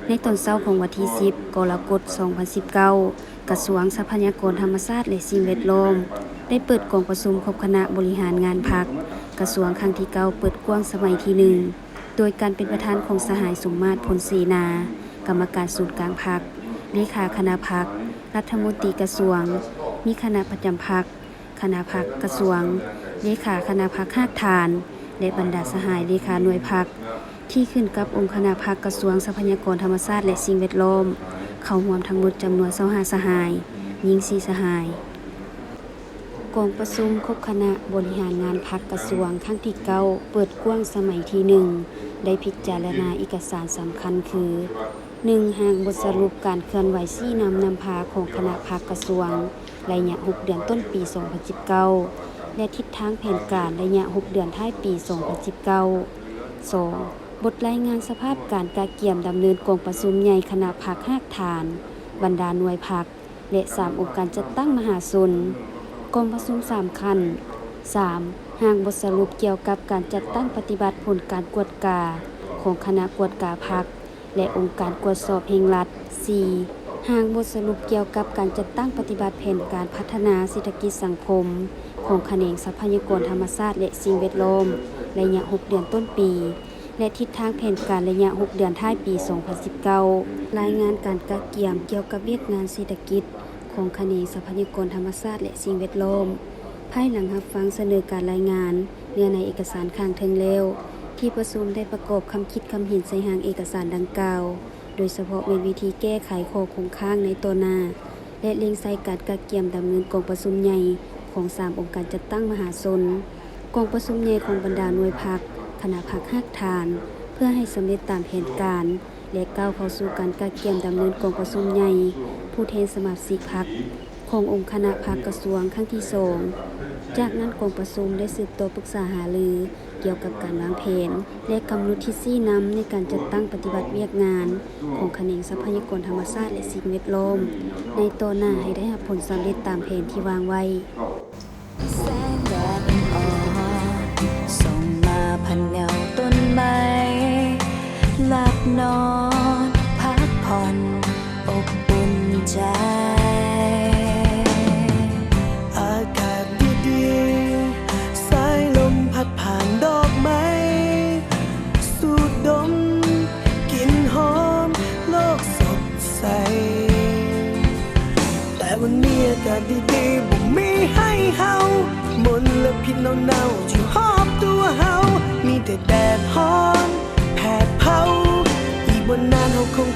ໃນຕອນເຊົ້າຂອງວັນທີສິບ ກໍລະກົດ ສອງພັນສິບເກົ້າ, ກະຊວງຊັບພະຍາກອນທຳມະຊາດ ແລະ ສິ່ງແວດລ້ອມ ໄດ້ເປີດກອງປະຊຸມຄົບຄະນະບໍລິຫານງານພັກກະຊວງຄັ້ງທີເກົ້າ ເປີດກວ້າງສະໄໝທີໜຶ່ງ ໂດຍການເປັນປະທານຂອງສະຫາຍ ສົມມາດ ພົນເສນາ, ກຳມະການສູນກາງພັກ, ເລຂາຄະນະພັກ, ລັດຖະມົນຕີກະຊວງ, ມີຄະນະປະຈຳພັກ, ຄະນະພັກກະຊວງ, ເລຂາຄະນະພັກຮາກຖານ ແລະ ບັນດາສະຫາຍເລຂາໜ່ວຍພັກ ທີ່ຂຶ້ນກັບອົງຄະນະພັກກະຊວງຊັບພະຍາກອນທຳມະຊາດ ແລະ ສິ່ງແວດລ້ອມ ເຂົ້າຮ່ວມທັງໝົດຈຳນວນຊາວຫ້າສະຫາຍ, ຍິງສີ່ສະຫາຍ. ກອງປະຊຸມຄົບຄະນະບໍລິຫານງານພັກກະຊວງຄັ້ງທີເກົ້າ ເປີດກວ້າງສະໄໝທີໜຶ່ງ ໄດ້ພິຈາລະນາເອກະສານສຳຄັນຄື ໜຶ່ງ ຮ່າງບົດສະຫຼຸບການເຄື່ອນໄຫວຊີ້ນຳນຳພາຂອງຄະນະພັກກະຊວງ ໄລຍະຫົກເດືອນຕົ້ນປີສອງພັນສິບເກົ້າ ແລະ ທິດທາງແຜນການໄລຍະຫົກເດືອນທ້າຍປີສອງພັນສິບເກົ້າ. ສອງ ບົດລາຍງານສະພາບການກະກຽມດຳເນີນກອງປະຊຸມໃຫຍ່ຄະນະພັກຮາກຖານ, ບັນດາໜ່ວຍພັກ ແລະ ສາມ ອົງການຈັດຕັ້ງມະຫາຊົນ. ກອງປະຊຸມສາມຂັ້ນ. ສາມ ຮ່າງບົດສະຫຼຸບກ່ຽວກັບການຈັດຕັ້ງປະຕິບັດຜົນການກວດກາຂອງຄະນະກວດກາພັກ ແລະ ອົງການກວດສອບແຫ່ງລັດ. ສີ່ ຮ່າງບົດສະຫຼຸບກ່ຽວກັບການຈັດຕັ້ງປະຕິບັດແຜນການພັດທະນາເສດຖະກິດສັງຄົມຂອງຂະແໜງຊັບພະຍາກອນທຳມະຊາດ ແລະ ສິ່ງແວດລ້ອມ ໄລຍະຫົກເດືອນຕົ້ນປີ ແລະ ທິດທາງແຜນການໄລຍະຫົກເດືອນທ້າຍປີສອງພັນສິບເກົ້າ. ລາຍງານການກະກຽມກ່ຽວກັບວຽກງານເສດຖະກິດຂອງຂະແໜງຊັບພະຍາກອນທຳມະຊາດ ແລະ ສິ່ງແວດລ້ອມ. ພາຍຫຼັງຮັບຟັງສະເໜີການລາຍງານເນື້ອໃນເອກະສານຂ້າງເທິງແລ້ວ, ທີ່ປະຊຸມໄດ້ປະກອບຄຳຄິດຄຳເຫັນໃສ່ຮ່າງເອກະສານດັ່ງກ່າວ, ໂດຍສະເພາະແມ່ນວິທີແກ້ໄຂຂໍ້ຄົງຄ້າງໃນຕໍ່ໜ້າ ແລະ ເລັງໃສ່ການກະກຽມດຳເນີນກອງປະຊຸມໃຫຍ່ຂອງສາມອົງການຈັດຕັ້ງມະຫາຊົນ, ກອງປະຊຸມໃຫຍ່ຂອງບັນດາໜ່ວຍພັກ, ຄະນະພັກຮາກຖານ ເພື່ອໃຫ້ສຳເລັດຕາມແຜນການ ແລະ ກ້າວເຂົ້າສູ່ການກະກຽມດຳເນີນກອງປະຊຸມໃຫຍ່ຜູ້ແທນສະມາຊິກພັກຂອງອົງຄະນະພັກກະຊວງຄັ້ງທີສອງ. ຈາກນັ້ນກອງປະຊຸມໄດ້ສືບຕໍ່ປຶກສາຫາລືກ່ຽວກັບການວາງແຜນ ແລະ ກຳນົດທິດຊີ້ນຳໃນການຈັດຕັ້ງປະຕິບັດວຽກງານຂອງຂະແໜງຊັບພະຍາກອນທຳມະຊາດ ແລະ ສິ່ງແວດລ້ອມໃນຕໍ່ໜ້າໃຫ້ໄດ້ຮັບຜົນສຳເລັດຕາມແຜນທີ່ວາງໄວ້. ແສງແດດອ່ອນໆ ສ່ອງມາຜ່ານເງົາຕົ້ນໄມ້ ຫຼັບນອນພັກຜ່ອນອົບອຸ່ນໃຈ. ອາກາດດີໆ ສາຍລົມພັດຜ່ານດອກໄມ້ ສູດດົມກິ່ນຫອມໂລກສົດໃສ. ແຕ່ວັນນີ້ອາກາດດີໆ ບໍ່ມີໃຫ້ເຮົາ ມົນລະພິດເນົ່າໆ ຢູ່ຮອບຕົວເຮົາ ມີແຕ່ແດດຮ້ອນແຜດເຜົາ. ອີກບໍ່ນານເຮົາຄົງ